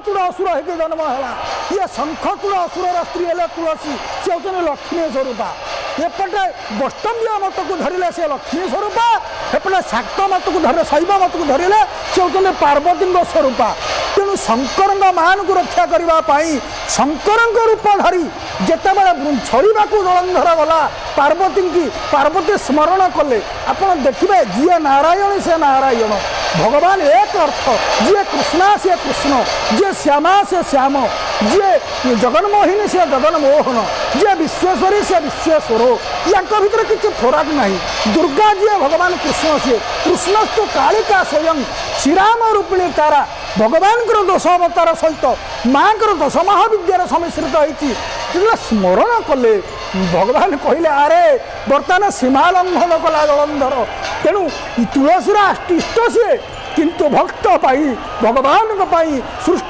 ଶଙ୍ଖଚୂଡ଼ ଅସୁର ହେଇକି ଜନ୍ମ ହେଲା। ଇଏ ଶଙ୍ଖଚୂଡ଼ ଅସୁରର ସ୍ତ୍ରୀ ହେଲେ ତୁଳସୀ, ସେ ହେଉଛନ୍ତି ଲକ୍ଷ୍ମୀ ସ୍ୱରୂପା। ଏପଟେ ବୈଷ୍ଣବୀୟ ମତକୁ ଧରିଲେ ସେ ଲକ୍ଷ୍ମୀ ସ୍ୱରୂପା, ଏପଟେ ଶାକ୍ତ ମତକୁ ଧରିଲେ, ଶୈବ ମତକୁ ଧରିଲେ ସେ ହେଉଛନ୍ତି ପାର୍ବତୀଙ୍କ ସ୍ୱରୂପା। ତେଣୁ ଶଙ୍କରଙ୍କ ମାନକୁ ରକ୍ଷା କରିବା ପାଇଁ ଶଙ୍କରଙ୍କ ରୂପ ଧରି ଯେତେବେଳେ ଛଳିବାକୁ ଜଳନ୍ଧର ଗଲା ପାର୍ବତୀଙ୍କି, ପାର୍ବତୀ ସ୍ମରଣ କଲେ। ଆପଣ ଦେଖିବେ, ଯିଏ ନାରାୟଣ ସେ ନାରାୟଣ, ଭଗବାନ ଏକ ଅର୍ଥ। ଯିଏ କୃଷ୍ଣ ସିଏ କୃଷ୍ଣ, ଯିଏ ଶ୍ୟାମା ସେ ଶ୍ୟାମ, ଯିଏ ଜଗନ୍ମୋହିନୀ ସିଏ ଜଗନ୍ମୋହନ, ଯିଏ ବିଶ୍ୱେଶ୍ୱରୀ ସିଏ ବିଶ୍ୱେଶ୍ୱର। ୟାଙ୍କ ଭିତରେ କିଛି ଫରକ ନାହିଁ। ଦୁର୍ଗା ଯିଏ, ଭଗବାନ କୃଷ୍ଣ ସିଏ। କୃଷ୍ଣସ୍ତୁ କାଳିକା ସ୍ୱୟଂ ଶ୍ରୀରାମ ରୂପିଣୀ ତାରା। ଭଗବାନଙ୍କର ଦଶ ଅବତାର ସହିତ ମାଙ୍କର ଦଶ ମହାବିଦ୍ୟାର ସମ୍ମିଶ୍ରିତ ହେଇଛି। ଯେତେବେଳେ ସ୍ମରଣ କଲେ, ଭଗବାନ କହିଲେ, ଆରେ ବର୍ତ୍ତମାନ ସୀମା ଲଙ୍ଘନ କଲା ଜଳନ୍ଧର। ତେଣୁ ତୁଳସୀର ଇଷ୍ଟ ସିଏ, କିନ୍ତୁ ଭକ୍ତ ପାଇଁ, ଭଗବାନଙ୍କ ପାଇଁ ସୃଷ୍ଟି